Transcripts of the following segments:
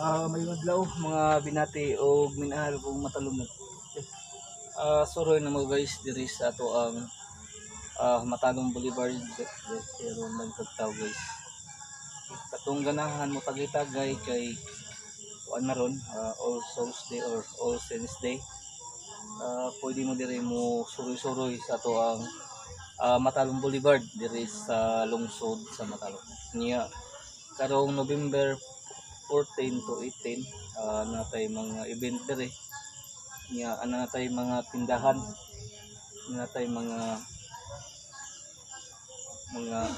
Maayong adlaw, mga binati o minahal kong matalom. Suroy na mo, guys, diri sa ato ang Matalom Boulevard guys, pero nagkagtaw, guys. Katong ganahan mo tagay-tagay kay kuan na ron, All Souls Day or All Saints Day. Pwede mo diri mo suroy-suroy sa ato ang Matalom Boulevard diri sa lungsod sa Matalom. Niya karong November 14 to 18, natay mga event diri niya, natay mga tindahan, natay mga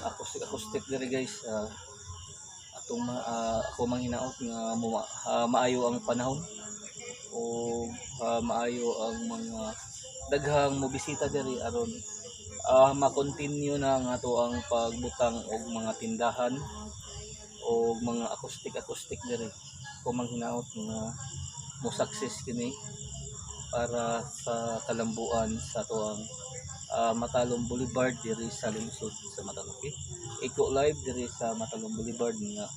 acoustic acoustic diri, guys. Atong ako manghinaot nga maayo ang panahon o maayo ang mga daghang mobisita diri aron ma-continue na nga ato ang pagbutang og mga tindahan o mga acoustic acoustic diri. Ako manghinaot nga mo success kini para sa kalambuan sa atoang Matalom Boulevard diri sa lungsod sa Matalom. Okay? Iko live diri sa Matalom Boulevard nga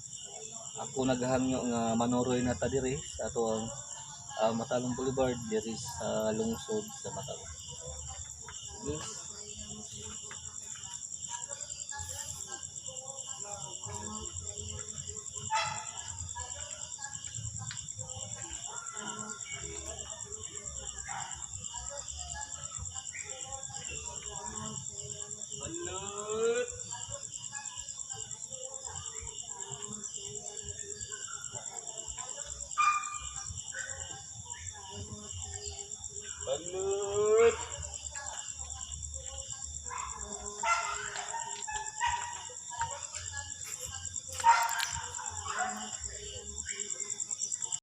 ako naghangyo nga manuroy na ta diri sa atoang Matalom Boulevard diri sa lungsod sa Matalom. Yes.